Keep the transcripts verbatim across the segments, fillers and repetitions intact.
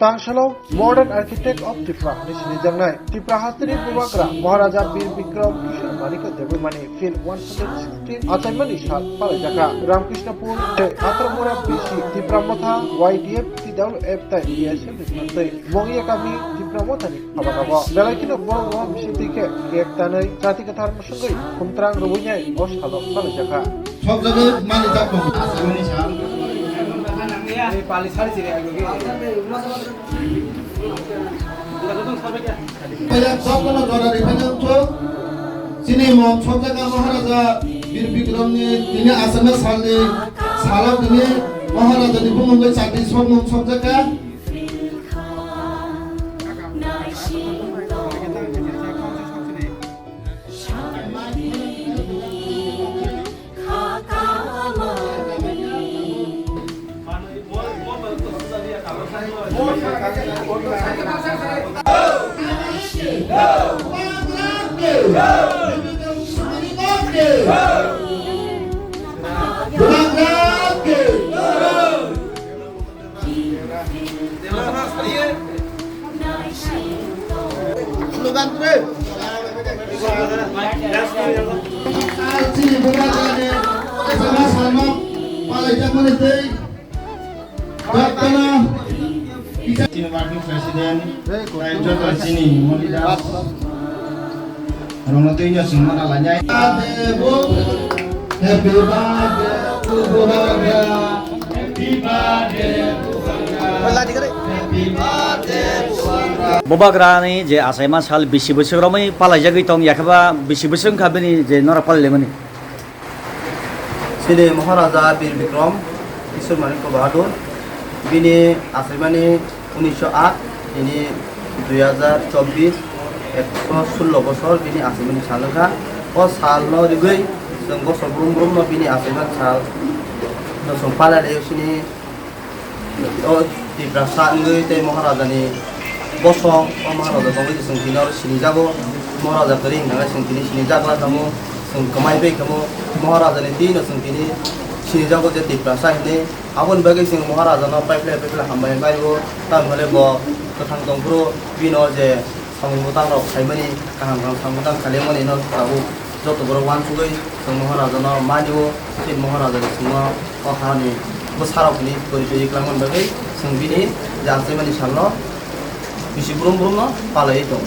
Tangsalo Modern Architect of Tripura hinwi sinijaknai Tripura hasteni bubagra Maharaja Bir Bikram Kishore Manikya Debbarmani Phil one hundred sixteen achaimani sal palaijakha. Ramkrishnapur tei Atromura B C Tipra Motha Y D F, T W F tei B S F ni mantwi Mongya kami Tipra Mothani habanogo. Belai kheno borok no bisingtwi khe cake tanwi chati kwthar mwswngwi khumtrang rwui nai o salo palaijakha. Sok jagwi mani jak tongo. Aswkmani sal. Paya jotono jora rwphai nang thok. Chini mom sok jaga Maharaja Bir Bikramni tini Assamni salni salo tini Maharajani bumungwi chati sok mom sok jaga. Chini working president, tei joto chini moli das. Rwngno twi no chwng mana lainai. Happy birthday to Bubagra. Happy birthday to Bubagra. Happy birthday to Bubagra. Bubagrani je achaima sal bisi bwswk romwi palaijagwi tong, yakheba bisi bwswk wngkha bini je norok palailaimani. Chini Maharaja Bir Bikram Kishore Manikya Bahadur, bini achaimani unisho aat, tini dui hazar chobbish, ekso sullo bosor bini achaimani sal wngkha. O salno rigwi chwng bosor brum brumno bini achaimani sal no chwng palai laio chini. O Tiprasa wngwi tei Maharajani bosong, o Maharaja tongwi chwng tini oro sinijago. Maharaja kwrwi hwnwi chwng tini sinijak lai tamo, chwng kwmai bai kamo. Maharajani twi no chwng tini sinijago je Tiprasa hinwi. Aboni bagwi chwng Maharajano paiphlai paiphlai hambai maio. Tamoni bo kwthang tongphuru bino je samung bwtangrok khaimani, kaham kaham samung bwtang khailaimani no tabuk joto borok uansugwi chwng Maharajano manio, tei Maharajani chwngno o hani bwsarok hwnwi porichoi kwlangmani bagwi chwng bini je achaimani salno bisi brum brumno palaiwi tongo.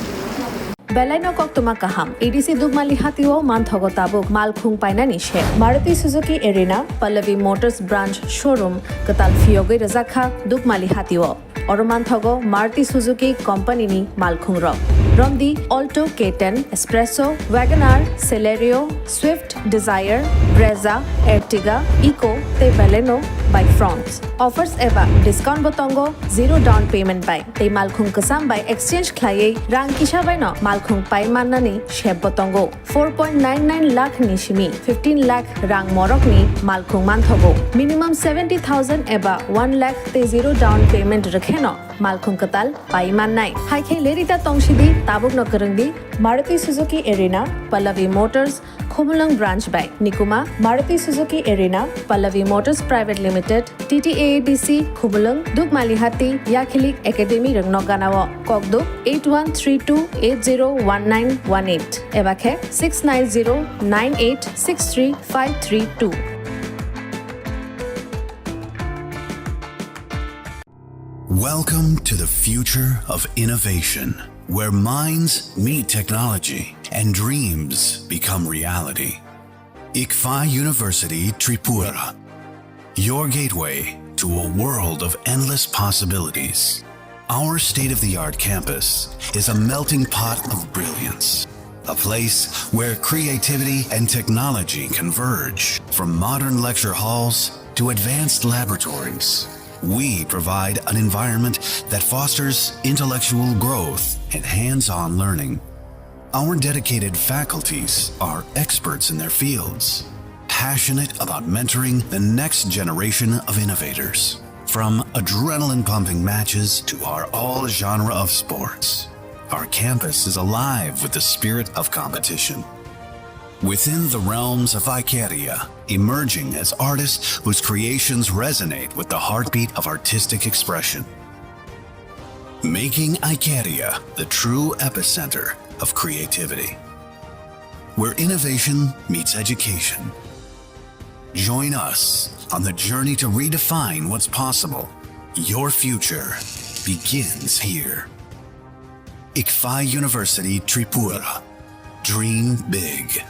Belaino koktwma kaham, A D C Dukmali hatio manthogo tabuk malkhung painani se. Maruti Suzuki Arena, Pallavi Motors Branch Showroom kwtal phiyogwi rwjakha Dukmali hatio. Oro manthogo Maruti Suzuki Company ni malkhungrok. Romdi Alto K ten, Espresso, Wagon R, Celerio, Swift Desire, Brezza, Ertiga, Eeco tei Baleno bai Fronx. Offers eba discount bo tongo zero down payment bai tei malkhung kwcham bai exchange khlaiwi rang kisa baino malkhung pai mannani sep bo tongo. Four point nine nine lakh ni simi fifteen lakh rang morok ni malkhung manthogo. Minimum seventy thousand eba one lakh tei zero down payment rwkheno malkhung kwtal pai mannai. Hai khe lerita tongsidi, tabukno kwrwngdi Maruti Suzuki Arena, Pallavi Motors, Khumulwng Branch bai. Nikuma, Maruti Suzuki Arena, Pallavi Motors Private Limited, T T A A D C, Khumulwng, Dukmalihati, Yakhilik Academy rwngno ganao. Kokduk eight one three two eight zero one nine one eight eba khe six nine zero nine eight six three five three two. Welcome to the future of innovation, where minds meet technology and dreams become reality. ICFAI University Tripura, your gateway to a world of endless possibilities. Our state-of-the-art campus is a melting pot of brilliance, a place where creativity and technology converge. From modern lecture halls to advanced laboratories, we provide an environment that fosters intellectual growth and hands-on learning. Our dedicated faculties are experts in their fields, passionate about mentoring the next generation of innovators. From adrenaline-pumping matches to our all-genre of sports, our campus is alive with the spirit of competition. Within the realms of Icaria, emerging as artists whose creations resonate with the heartbeat of artistic expression. Making Icaria the true epicenter of creativity, where innovation meets education. Join us on the journey to redefine what's possible. Your future begins here. ICFAI University Tripura. Dream big.